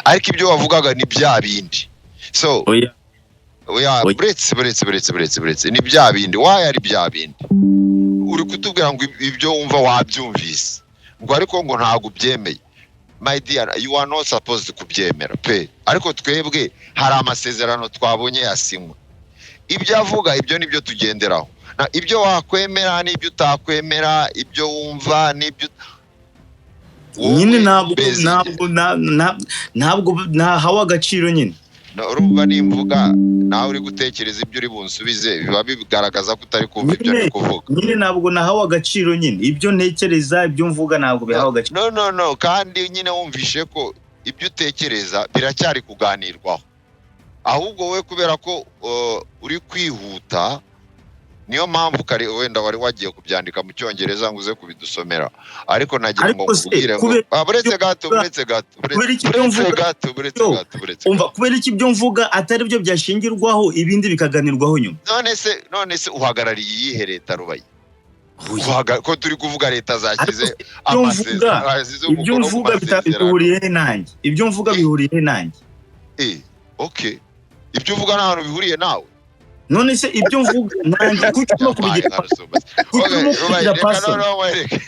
Ariko ibyo wavugaga ni bya bindi, so Oya. Oya. Oya. Buretse, buretse, buretse, buretse, buretse, ni bya bindi. Wayo ari bya bindi uri kutubwira ngo ibyo wumva wabyumvise, ngo ariko ngo ntabwo ubyemeye. My dear, you are not supposed kubyemera pe. Ariko twebwe hari amasezerano twabonye yasinywe. Ibyo avuga, ibyo nibyo tugenderaho. Na ibyo wakwemera n'ibyo utakwemera, ibyo wumva n'ibyo Nyine wowe ntabwo mbese ntabwo nahawe agaciro nyine. No, urumva nimvuga nawe uri gutekereza ibyo uri bunsubize, biba bigaragaza ko utari kumva ibyo Nyine ndi kuvuga. Nyine ntabwo nahawe agaciro nyine. Ibyo ntekereza, ibyo mvuga ntabwo bihawe agaciro. No, no, no, kandi nyine wumvishe ko ibyo utekereza biracyari kuganirwaho. Ahubwo wowe kubera ko uri kwihuta, niyo mpamvu kare wenda wari wagiye kubyandika mu Cyongereza ngo uze kubidusomera. Ariko nagira ngo Ariko se, nkubwire ngo kubera ah, buretse gato, buretse gato, kubera iki ibyo buretse mvuga gato, buretse Yo, gato, buretse umva, gato. Kubera iki ibyo mvuga atari byo byashingirwaho, ibindi bikaganirwaho nyuma? None se uhagarariye iyihe leta, Rubayi? Oya. Ko turi kuvuga leta zashyize Ariko ibyo mvuga amasezerano, zashyize ibyo umukono ku mvuga masezerano. bihuriye he nanjye? Ibyo mvuga bihuriye he nanjye? Okay, ibyo uvuga nta hantu bihuriye nawe. None se ibyo mvuga nanjye kuki urimo Yabaye kubigira nka Rusumba. kuki Okay, urimo Rubayi, kubigira reka personal? noneho nkwereke.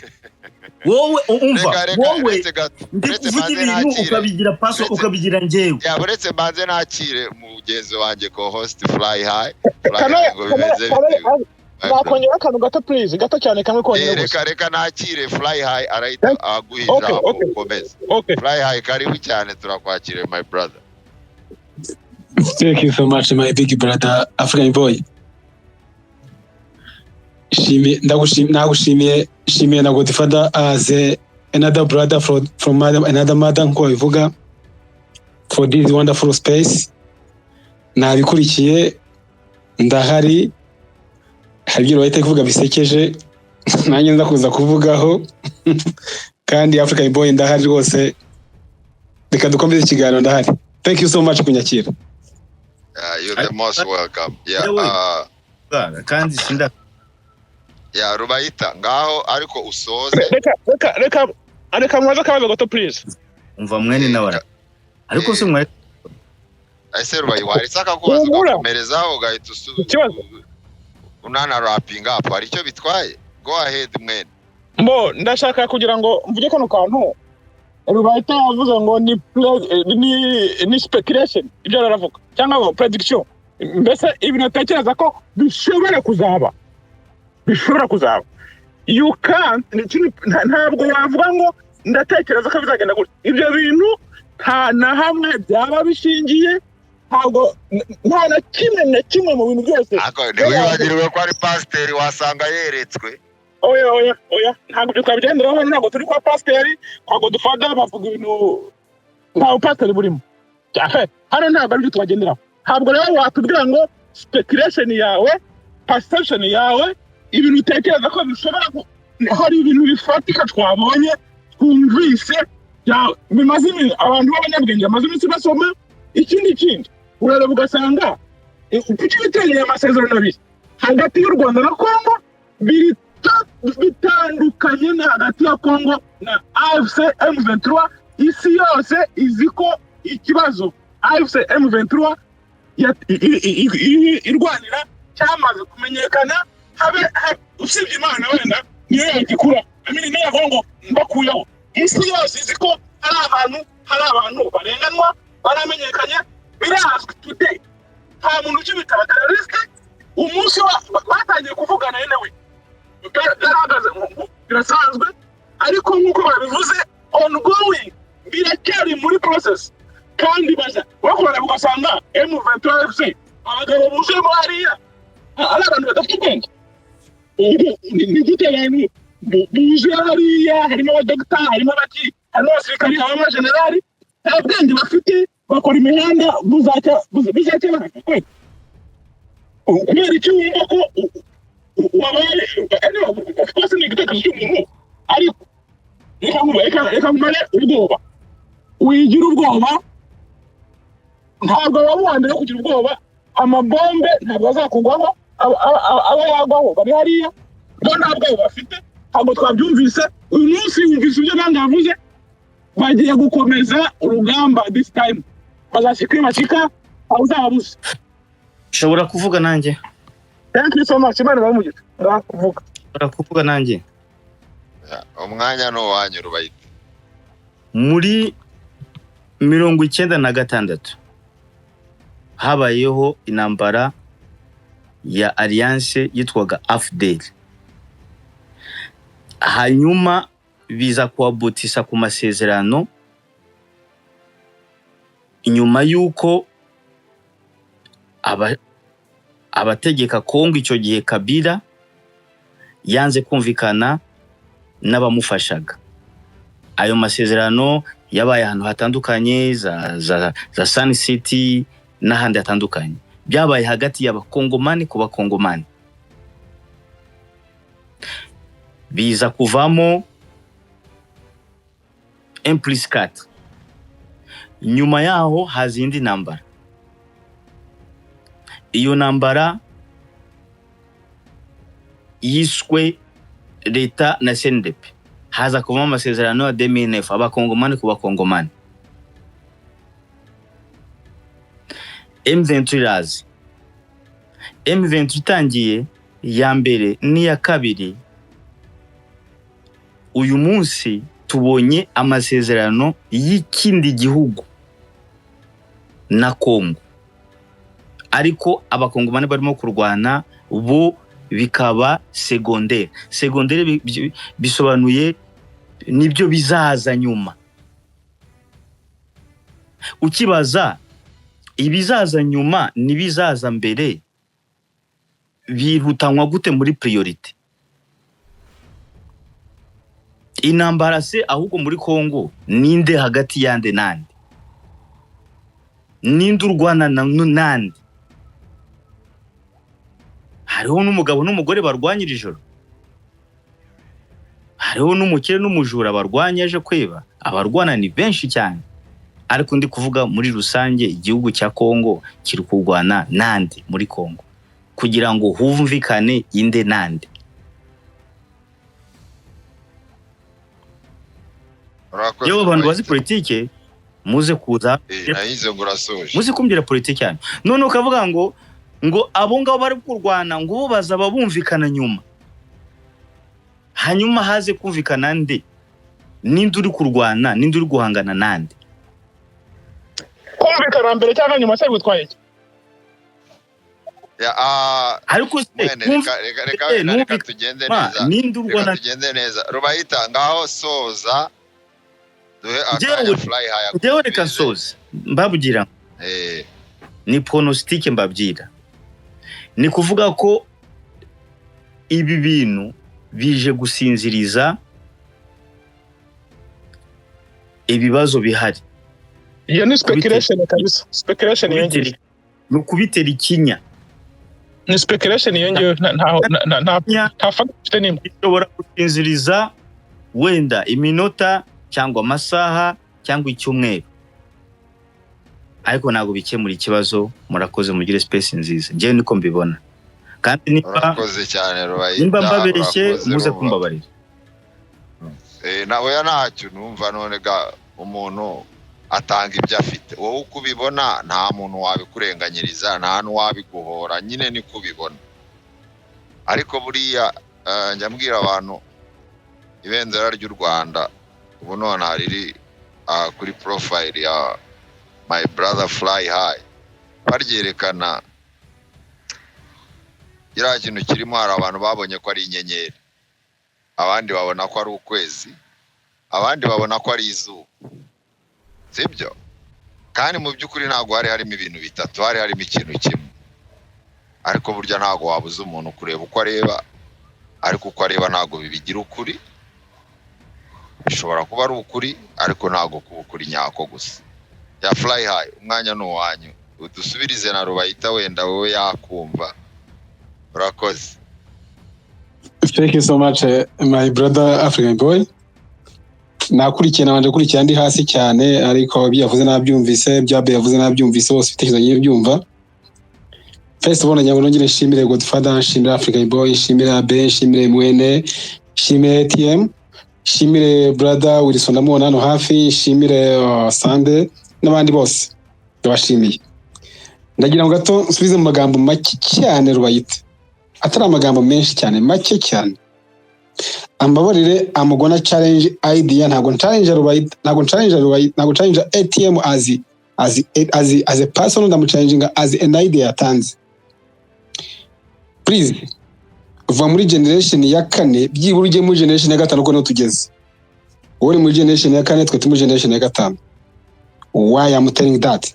Wowe umva, Reka, reka, wowe uretse gato, ndi uretse kuvuga mbanze ibintu nakire. ukabigira personal, ukabigira njyewe. Ya, uretse mbanze nakire mugenzi wanjye, co-host Fly High. Fly Kana High, ngo bimeze bite, my brother? Nakongera akantu gato, please, gato cyane, kamwe konyine gusa. Reka nakire Fly High, arahita aguha ijambo ukomeze. Okay. Fly High, karibu cyane, turakwakiriye, my brother. Thank you so much, my big brother African Boy. Ndagushimiye, shimiye na Godfather as another brother from another mother, nkuko babivuga, for this wonderful space. Nabikurikiye, ndahari, hari ibyo bahita kuvuga bisekeje nanjye nza kuza kuvugaho. Kandi African Boy, ndahari rwose, reka dukomeze ikiganiro, ndahari. Thank you so much kunyakira. You're the most welcome. Yeah, Yewe. Kandi sinda yeah, Rubayita, ngaho ariko usoze. Reka mubaze akabazo gato, please. Umva, mwene nawe ariko se mwari Ese Rubayi, waretse akakubaza Humura. ugakomerezaho, ugahita Ikibazo. unana wrapping up? Hari icyo bitwaye? Go ahead, mwene. Mbo ndashaka kugira ngo mvuge kano kantu Rubayita yavuze ngo ni speculation ibyo aravuga, cyangwa ngo prediction, mbese ibintu atekereza ko bishobora kuzaba. You can't, ntabwo wavuga ngo ndatekereza ko bizagenda gutya. Ibyo bintu nta na hamwe byaba bishingiye, ntabwo nta na kimwe na kimwe mu bintu byose. Ariko ntiwibagirwe ko ari pasiteri, wasanga yeretswe. Oya, oya, oya, ntabwo ibyo twabigenderaho hano. Ntabwo turi kwa pasiteri, ntabwo dufata bavuga ibintu, nta bupasiteri burimo. Hano ntabwo aribyo tubagenderaho. Ntabwo rero watubwira ngo speculation yawe, perception yawe, ibintu utekereza ko bishobora hari ibintu bifatika twabonye, twumvise, bimaze abantu b'abanyabwenge bamaze iminsi basoma. Ikindi urareba ugasanga kuki bitereye amasezerano abiri hagati y'u Rwanda na Congo biri bitandukanye na hagati ya Congo na AFC M23? Isi yose izi ko ikibazo AFC M23 irwanira cyamaze kumenyekana. Habe usibye Imana wenda niyo yagikura, amini niyo yavuga ngo mbakuyeho. Isi yose izi ko hari abantu barenganwa, baramenyekanye, birazwi today, nta muntu ukibita abateroriste. Umunsi batangiye kuvugana, anyway byarahagaze, birasanzwe. Ariko nk'uko babivuze, ongoing, biracyari muri process. Kandi baza bakorana, ugasanga M23 FC, abagabo buzuyemo hariya ari abantu badafite ubwenge. Ubu ni gute abantu buzuye hariya, harimo abadogita, harimo abaki, harimo abasirikari, harimo abajenerali, nta bwenge bafite, bakora imihanda, buzacya bizacya bahava kweli? Kubera iki wumva ko wabaye? Anyway, of course ni igitekerezo cy'umuntu, ariko reka nkumare ubwoba. Wigira ubwoba, ntabwo waba uwa mbere wo kugira ubwoba. Amabombe ntabwo azakugwaho. Aba yagwaho bari hariya bo nta bwoba bafite. Ntabwo twabyumvise uyu munsi, wumvise ibyo nange yavuze. Bagiye gukomeza urugamba. This time bazashyika iyo bashyika, aho uzababuza. Nshobora kuvuga nanjye? Thank you so much, Imana ibahe umugisha. Ngakuvuga. Nshobora kuvuga nanjye? Umwanya ni uwanyu, Rubayita. Muri 96 habayeho intambara ya alliance yitwaga AFDL, hanyuma biza kuabutisa ku masezerano nyuma y'uko abategeka Kongo icyo gihe, Kabila, yanze kumvikana n'abamufashaga. Ayo masezerano yabaye ahantu hatandukanye, za Sun City n'ahandi hatandukanye. Byabaye hagati y'Abakongomani ku Bakongomani, biza kuvamo 1+4. Nyuma yaho haza indi ntambara. Iyo ntambara yiswe leta na CNDP. Haza kuvamo amasezerano ya 2009, Abakongomani ku Bakongomani. M23 iraza. M23 itangiye ya mbere n'iya kabiri. Uyu munsi tubonye amasezerano y'ikindi gihugu na Kongo, ariko Abakongomani barimo kurwana bo bikaba secondaire. Secondaire bisobanuye nibyo bizaza nyuma. Ukibaza ibizaza nyuma n'ibizaza mbere birutanwa gute muri priorité? Intambara se ahubwo muri Kongo ninde hagati yande nande? Ninde urwana nande? Hariho n'umugabo n'umugore barwanya iri joro, hariho n'umukire n'umujura barwanya aje kwiba. Abarwana ni benshi cyane, ariko ndi kuvuga muri rusange, igihugu cya Kongo kiri kurwana nande muri Kongo kugira ngo humvikane inde nande? Urakoze, Yewe, abantu bazi Rubayita. politike, muze kuza. Nahize ngo urasoje. Muze kumbwira politiki yanyu. None ukavuga ngo abo ngabo bari kurwana ngo bo bazaba bumvikana nyuma, hanyuma haze kumvikana nde? Ninde uri kurwana? Ninde uri guhangana nande? Kumvikana mbere cyangwa nyuma se bitwaye iki? Ya, ah, Ariko se mwene, reka wenda, reka tugende neza. ninde Reka urwana? tugende neza. Rubayita, ngaho soza, duhe akanya Fly High Njyewe reka agusubize. nsoze mbabwira, ni pronostic mbabwira, ni kuvuga ko ibi bintu bije gusinziriza ibibazo bihari. Iyo ni speculation kabisa, speculation yiyongereye. Ni ukubitera ikinya. Ni speculation yiyongewe, Ikinya nta fact ifite n'imwe. Bishobora gusinziriza wenda iminota cyangwa amasaha cyangwa icyumweru, ariko ntabwo bikemura ikibazo. Murakoze, mugire space nziza. Njyewe niko mbibona, kandi niba Urakoze cyane, Rubayita. nimba mbabeshye, Urakoze, muze Ruba. kumbabarira. Nawe ya ntacyo numva. None ga umuntu atanga ibyo afite. Wowe uko ubibona, nta muntu wabikurenganyiriza, nta n'uwabiguhora, nyine niko ubibona. Ariko buriya njya mbwira abantu, ibendera ry'u Rwanda ubu none riri kuri profile ya my brother Fly High, baryerekana kiriya kintu kirimo, hari abantu babonye ko ari inyenyeri, abandi babona ko ari ukwezi, abandi babona ko ari izuba, sibyo? Kandi mu by'ukuri ntabwo hari harimo ibintu bitatu, hari harimo ikintu kimwe. Ariko burya ntabwo wabuza umuntu kureba uko areba, ariko uko areba ntabwo bibigira ukuri. Bishobora kuba ari ukuri, ariko ntabwo kuba ukuri nyako gusa. Ya Fly High, umwanya ni uwanyu, udusubirize na Rubayita, wenda wowe yakumva. Urakoze. Thank you so much, my brother African Boy. Nakurikiye, nabanje gukurikira ndi hasi cyane, ariko ibyo yavuze nabyumvise, ibyo Abe yavuze nabyumvise, bose ibitekerezo ngiye byumva. First of all, ngira ngo nongere nshimire Godfather, nshimire African Boy, nshimire Abe, nshimire Mwene, nshimire ATM. Nshimire brother Wilson, ndamubona hano hafi. Nshimire Sande n'abandi bose, ndabashimiye. Ndagira ngo gato nsubize mu magambo make cyane Rubayita, atari amagambo menshi cyane, make cyane. Ambabarire, I'm gonna challenge idea. Ntabwo challenge Rubayita, ntabwo challenge Rubayita, ntabwo challenge ATM as a person. Ndamuchallenginga as an idea yatanze. Please, va muri generation ya kane, byibura ujye muri generation ya gatanu, kuko niho tugeze. Wowe uri muri generation ya kane, twe turi muri generation ya gatanu. Why I'm telling that?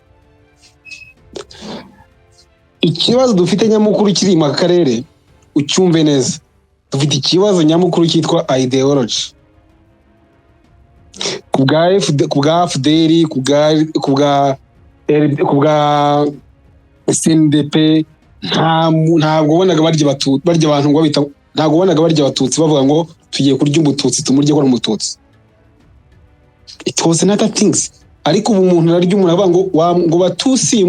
Ikibazo dufite nyamukuru kiri mu karere, ucyumve neza, dufite ikibazo nyamukuru cyitwa ideology. Ku bwa FD, ku bwa FDR, ku bwa CNDP, ntabwo wabonaga barya abantu ngo bita, ntabwo wabonaga barya Abatutsi bavuga ngo tugiye kurya Umututsi, tumurye ko ari Umututsi. It was another things. Ariko ubu umuntu ararya umuntu avuga ngo ngo Batusi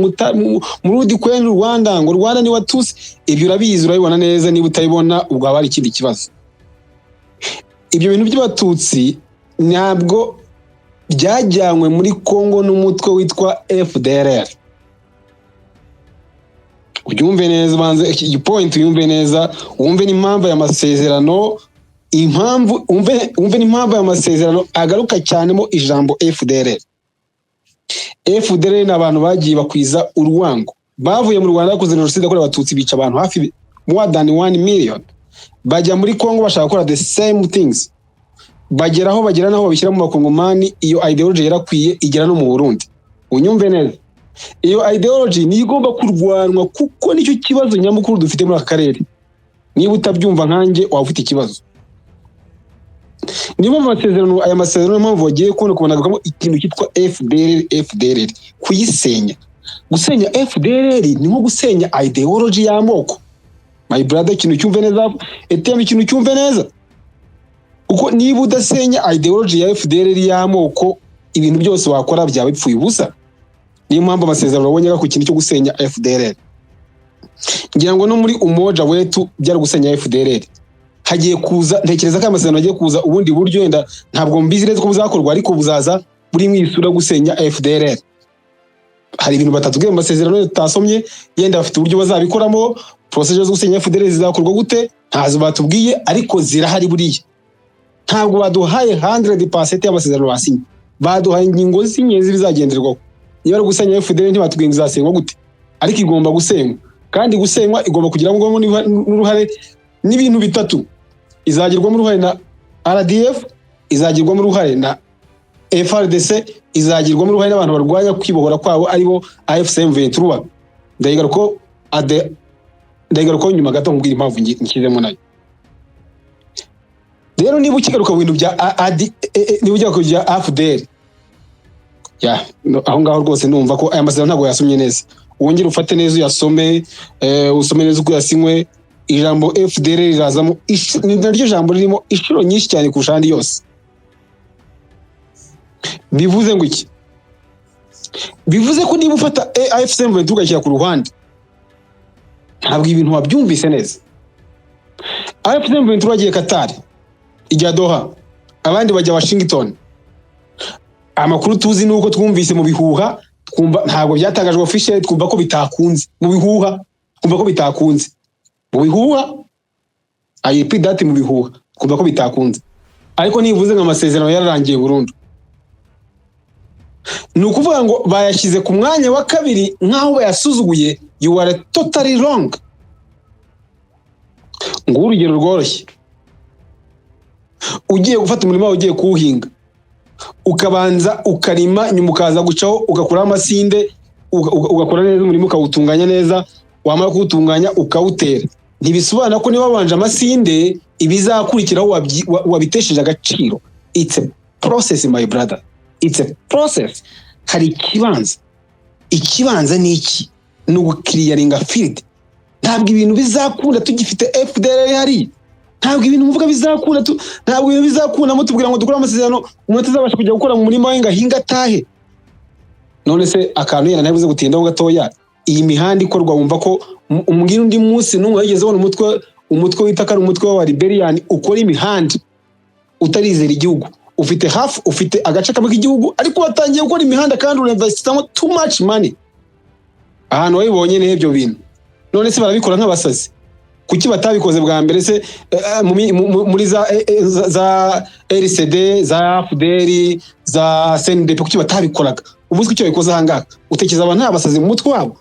murudi kwenu Rwanda, ngo Rwanda ni Watusi. Ibyo urabizi, urabibona neza. Niba utabibona, ubwo haba hari ikindi kibazo. Ibyo bintu by'Abatutsi ntabwo byajyanywe muri Congo n'umutwe witwa FDLR. Ubyumve neza, ubanze iyi point uyumve neza, wumve n'impamvu aya masezerano, impamvu wumve n'impamvu aya masezerano agaruka cyane mo ijambo FDLR. FDLR ni abantu bagiye bakwiza urwango, bavuye mu Rwanda bakoze jenoside yakorewe Abatutsi, bica abantu hafi more than 1 million, bajya muri Congo bashaka gukora the same things, bagera aho bagera naho babishyira mu Bakongomani. Iyo ideology yarakwiye igera no mu Burundi. Unyumve neza, iyo ideology niyo igomba kurwanwa, kuko nicyo kibazo nyamukuru dufite muri aka karere. Niba utabyumva nkanjye, waba ufite ikibazo. Niba mu masezerano, aya masezerano, impamvu bagiye kubona kubonagamo ikintu cyitwa FDLR, FDLR kuyisenya, gusenya FDLR ni nko gusenya ideology y'amoko. My brother, ikintu cyumve neza, ATM, ikintu cyumve neza, kuko niba udasenya ideology ya FDLR y'amoko, ibintu byose wakora byaba bipfuye ubusa. Niyo mpamvu amasezerano wabonye ku kintu cyo gusenya FDLR. Ngira ngo no muri Umoja Wetu byari gusenya FDLR. Hagiye kuza, ntekereza ko aya masezerano agiye kuza ubundi buryo, wenda ntabwo mbizi neza ko buzakorwa, ariko buzaza buri mu isura yo gusenya FDLR. Hari ibintu batatubwiye mu masezerano tutasomye, yenda bafite uburyo bazabikoramo. Procedure zo gusenya FDLR zizakorwa gute, ntazo batubwiye, ariko zirahari. Buriya ntabwo baduhaye 100% y'amasezerano basinye, baduhaye ingingo z'ingenzi bizagenderwaho. Niba ari gusenya FDLR, ntibatubwiye ngo izasenywa gute, ariko igomba gusenywa. Kandi gusenywa igomba kugiramo n'uruhare n'ibintu bitatu: izagirwamo uruhare na RDF, izagirwamo uruhare na FARDC, izagirwamo uruhare n'abantu barwanya kwibohora kwabo, aribo AFC M23. Ndayigarukaho nyuma gato, nkubwira impamvu nshyizemo nayo. Rero niba ukigaruka mu bintu bya AD, niba ukigaruka mu bya AFDL ya no, aho ngaho rwose numva ko aya masezerano ntabwo yasomye neza. Wongere ufate neza uyasome, usome neza uko yasinywe. Ijambo FDL rirazamo, ni naryo jambo ririmo inshuro nyinshi cyane kurusha andi yose. Bivuze ngo iki? Bivuze ko niba ufata AFC M23 ugashyira ku ruhande, ntabwo ibintu wabyumvise neza. AFC M23 bagiye Qatar, ijya Doha, abandi bajya Washington. Amakuru tuzi ni uko twumvise mu bihuha, twumva ntabwo byatangajwe officially, twumva ko bitakunze mu bihuha, twumva ko bitakunze mu bihuha. I repeat that, mu bihuha twumva ko bitakunze. Ariko nivuze ngo amasezerano yararangiye burundu, ni ukuvuga ngo bayashyize ku mwanya wa kabiri nk'aho bayasuzuguye. You are totally wrong. Nguhe urugero rworoshye: ugiye gufata umurima wawe, ugiye kuwuhinga, ukabanza ukarima, nyuma ukaza gucaho, ugakuraho amasinde, ugakora neza umurima, ukawutunganya neza. Wamara kuwutunganya ukawutera. Ntibisobanura ko niba wabanje amasinde, ibizakurikiraho wabitesheje agaciro. It's a process, my brother, it's a process. Hari ikibanza. Ikibanza ni iki? Ni uguclearinga field. Ntabwo ibintu bizakunda tugifite FDLR hari. Ntabwo ibintu muvuga bizakunda, ntabwo ibintu bizakunda mutubwira ngo dukore amasezerano umuntu atazabasha kujya gukora mu murima we ngo ahinge atahe. None se akantu yenda ntabuze gutindaho gatoya, iyi mihanda ikorwa, wumva ko umbwira undi munsi n'umwe wigeze ubona umutwe wita ko ari umutwe wa Liberian ukora imihanda? Utarizera igihugu, ufite hafi, ufite agace kamwe k'igihugu, ariko watangiye gukora imihanda kandi urinvestamo too much money. Ahantu wabibonye ni ibyo bintu. None se barabikora nk'abasazi? Kuki batabikoze bwa mbere se, muri za RCD, za FDR, za CNDP? Kuki batabikoraga? Ubu kuki babikoze ahangaha? Utekereza abantu nta basazi mu mutwe wabo?